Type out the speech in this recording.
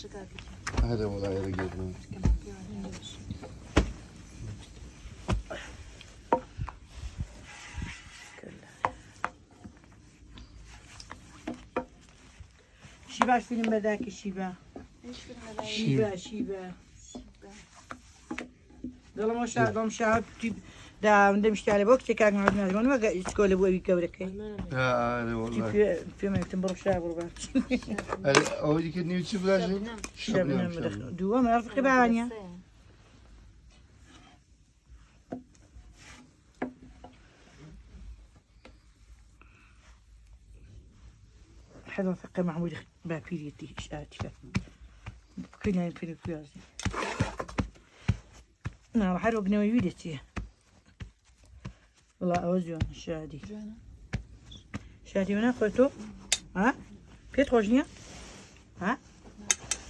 باشە کاکە هەرە وەڵا ئێرە گەرمە. شیباش فیلم بەداکی شیبا شیبا شیبا دڵم شا دڵم شا دا دەم شتارە بۆ کچێک کاک محمد نازمان وەگە چکۆ لە بۆ ئەوی گەورەکەی پێم وتم بڕۆ شا بڕۆ ئەوە دیکە نێو چی بلاژێ شەبنەم دووەم ڕفقی باوانە حەزم فقە محمود باپیریەتی شاتیکە بکەین پێ پیازی نا هەر وەک نەوەی وی دەچێ وڵا ئەوە جوانە شادی شادی وەنا خۆی تۆ ها پێت خۆش نییە؟